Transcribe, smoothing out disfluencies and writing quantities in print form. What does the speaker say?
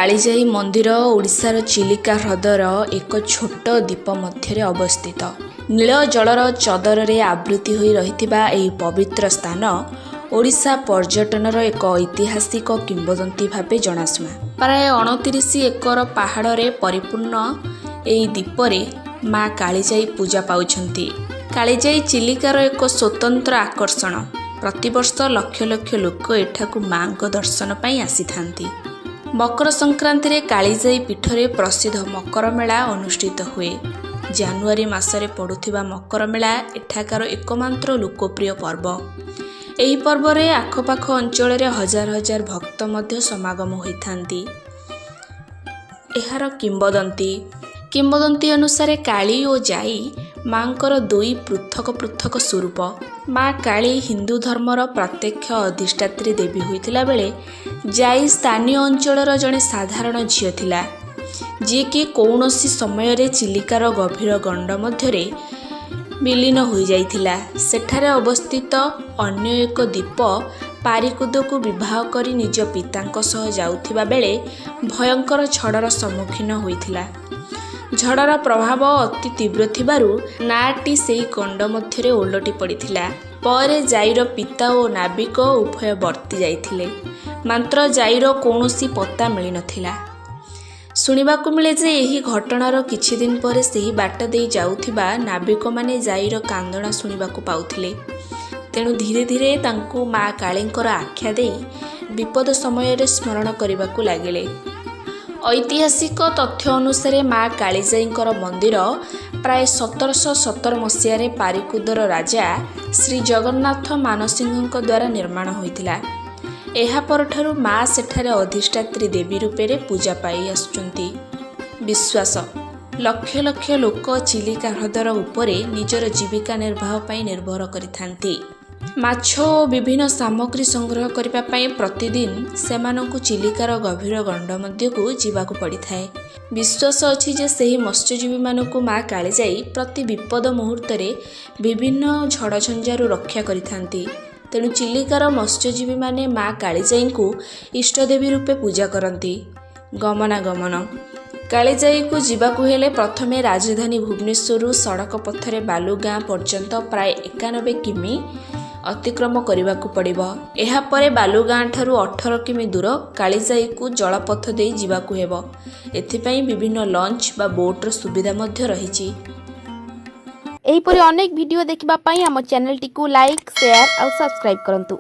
କାଳିଜାଇ ମନ୍ଦିର ଓଡ଼ିଶାର ଚିଲିକା ହ୍ରଦର ଏକ ଛୋଟ ଦ୍ୱୀପ ମଧ୍ୟରେ ଅବସ୍ଥିତ। ନୀଳ ଜଳର ଚଦରରେ ଆବୃତ୍ତି ହୋଇ ରହିଥିବା ଏହି ପବିତ୍ର ସ୍ଥାନ ଓଡ଼ିଶା ପର୍ଯ୍ୟଟନର ଏକ ଐତିହାସିକ କିମ୍ବଦନ୍ତୀ ଭାବେ ଜଣାଶୁଣା। ପ୍ରାୟ 29 ଏକର ପାହାଡ଼ରେ ପରିପୂର୍ଣ୍ଣ ଏହି ଦ୍ୱୀପରେ ମା କାଳିଜାଇ ପୂଜା ପାଉଛନ୍ତି। କାଳିଜାଇ ଚିଲିକାର ଏକ ସ୍ୱତନ୍ତ୍ର ଆକର୍ଷଣ। ପ୍ରତିବର୍ଷ ଲକ୍ଷ ଲକ୍ଷ ଲୋକ ଏଠାକୁ ମାଙ୍କ ଦର୍ଶନ ପାଇଁ ଆସିଥାନ୍ତି। ମକର ସଂକ୍ରାନ୍ତିରେ କାଳିଜାଇ ପୀଠରେ ପ୍ରସିଦ୍ଧ ମକର ମେଳା ଅନୁଷ୍ଠିତ ହୁଏ। ଜାନୁଆରୀ ମାସରେ ପଡ଼ୁଥିବା ମକର ମେଳା ଏଠାକାର ଏକମାତ୍ର ଲୋକପ୍ରିୟ ପର୍ବ। ଏହି ପର୍ବରେ ଆଖପାଖ ଅଞ୍ଚଳରେ ହଜାର ହଜାର ଭକ୍ତ ମଧ୍ୟ ସମାଗମ ହୋଇଥାନ୍ତି। ଏହାର କିମ୍ବଦନ୍ତୀ ଅନୁସାରେ କାଳୀ ଓ ଜାଇ ମାଙ୍କର ଦୁଇ ପୃଥକ ପୃଥକ ସ୍ୱରୂପ। ମା କାଳୀ ହିନ୍ଦୁ ଧର୍ମର ପ୍ରତ୍ୟକ୍ଷ ଅଧିଷ୍ଠାତ୍ରୀ ଦେବୀ ହୋଇଥିଲା ବେଳେ ଜାଇ ସ୍ଥାନୀୟ ଅଞ୍ଚଳର ଜଣେ ସାଧାରଣ ଝିଅ ଥିଲା, ଯିଏକି କୌଣସି ସମୟରେ ଚିଲିକାର ଗଭୀର ଗଣ୍ଡ ମଧ୍ୟରେ ବିଲୀନ ହୋଇଯାଇଥିଲା। ସେଠାରେ ଅବସ୍ଥିତ ଅନ୍ୟ ଏକ ଦ୍ୱୀପ ପାରିକୁଦକୁ ବିବାହ କରି ନିଜ ପିତାଙ୍କ ସହ ଯାଉଥିବା ବେଳେ ଭୟଙ୍କର ଝଡ଼ର ସମ୍ମୁଖୀନ ହୋଇଥିଲା। ଝଡ଼ର ପ୍ରଭାବ ଅତି ତୀବ୍ର ଥିବାରୁ ନାଆଟି ସେହି ଗଣ୍ଡ ମଧ୍ୟରେ ଓଲଟି ପଡ଼ିଥିଲା। ପରେ ଜାଇର ପିତା ଓ ନାବିକ ଉଭୟ ବର୍ତ୍ତି ଯାଇଥିଲେ, ମାତ୍ର ଜାଇର କୌଣସି ପତ୍ତା ମିଳିନଥିଲା। ଶୁଣିବାକୁ ମିଳେ ଯେ ଏହି ଘଟଣାର କିଛି ଦିନ ପରେ ସେହି ବାଟ ଦେଇ ଯାଉଥିବା ନାବିକମାନେ ଜାଇର କାନ୍ଦଣା ଶୁଣିବାକୁ ପାଉଥିଲେ। ତେଣୁ ଧୀରେ ଧୀରେ ତାଙ୍କୁ ମା କାଳୀଙ୍କର ଆଖ୍ୟା ଦେଇ ବିପଦ ସମୟରେ ସ୍ମରଣ କରିବାକୁ ଲାଗିଲେ। ଐତିହାସିକ ତଥ୍ୟ ଅନୁସାରେ ମା କାଳିଜାଇଙ୍କର ମନ୍ଦିର ପ୍ରାୟ 1717 ମସିହାରେ ପାରିକୁଦର ରାଜା ଶ୍ରୀ ଜଗନ୍ନାଥ ମାନସିଂହଙ୍କ ଦ୍ୱାରା ନିର୍ମାଣ ହୋଇଥିଲା। ଏହା ପରଠାରୁ ମା ସେଠାରେ ଅଧିଷ୍ଠାତ୍ରୀ ଦେବୀ ରୂପରେ ପୂଜା ପାଇ ଆସୁଛନ୍ତି। ବିଶ୍ୱାସ, ଲକ୍ଷ ଲକ୍ଷ ଲୋକ ଚିଲିକା ହ୍ରଦର ଉପରେ ନିଜର ଜୀବିକା ନିର୍ବାହ ପାଇଁ ନିର୍ଭର କରିଥାନ୍ତି। ମାଛ ଓ ବିଭିନ୍ନ ସାମଗ୍ରୀ ସଂଗ୍ରହ କରିବା ପାଇଁ ପ୍ରତିଦିନ ସେମାନଙ୍କୁ ଚିଲିକାର ଗଭୀର ଗଣ୍ଡ ମଧ୍ୟକୁ ଯିବାକୁ ପଡ଼ିଥାଏ। ବିଶ୍ୱାସ ଅଛି ଯେ ସେହି ମତ୍ସ୍ୟଜୀବୀମାନଙ୍କୁ ମା କାଳିଜାଇ ପ୍ରତି ବିପଦ ମୁହୂର୍ତ୍ତରେ ବିଭିନ୍ନ ଝଡ଼ଝଞ୍ଜାରୁ ରକ୍ଷା କରିଥାନ୍ତି। ତେଣୁ ଚିଲିକାର ମତ୍ସ୍ୟଜୀବୀମାନେ ମା କାଳିଜାଇଙ୍କୁ ଇଷ୍ଟଦେବୀ ରୂପେ ପୂଜା କରନ୍ତି। ଗମନାଗମନ: କାଳିଜାଇକୁ ଯିବାକୁ ହେଲେ ପ୍ରଥମେ ରାଜଧାନୀ ଭୁବନେଶ୍ୱରରୁ ସଡ଼କ ପଥରେ ବାଲୁଗାଁ ପର୍ଯ୍ୟନ୍ତ ପ୍ରାୟ 91 କିମି ଅତିକ୍ରମ କରିବାକୁ ପଡ଼ିବ। ଏହାପରେ ବାଲୁଗାଁଠାରୁ 18 କିମି ଦୂର କାଳିଜାଇକୁ ଜଳପଥ ଦେଇ ଯିବାକୁ ହେବ। ଏଥିପାଇଁ ବିଭିନ୍ନ ଲଞ୍ଚ ବା ବୋଟ୍ର ସୁବିଧା ମଧ୍ୟ ରହିଛି। ଏହିପରି ଅନେକ ଭିଡ଼ିଓ ଦେଖିବା ପାଇଁ ଆମ ଚ୍ୟାନେଲଟିକୁ ଲାଇକ୍, ସେୟାର ଆଉ ସବସ୍କ୍ରାଇବ୍ କରନ୍ତୁ।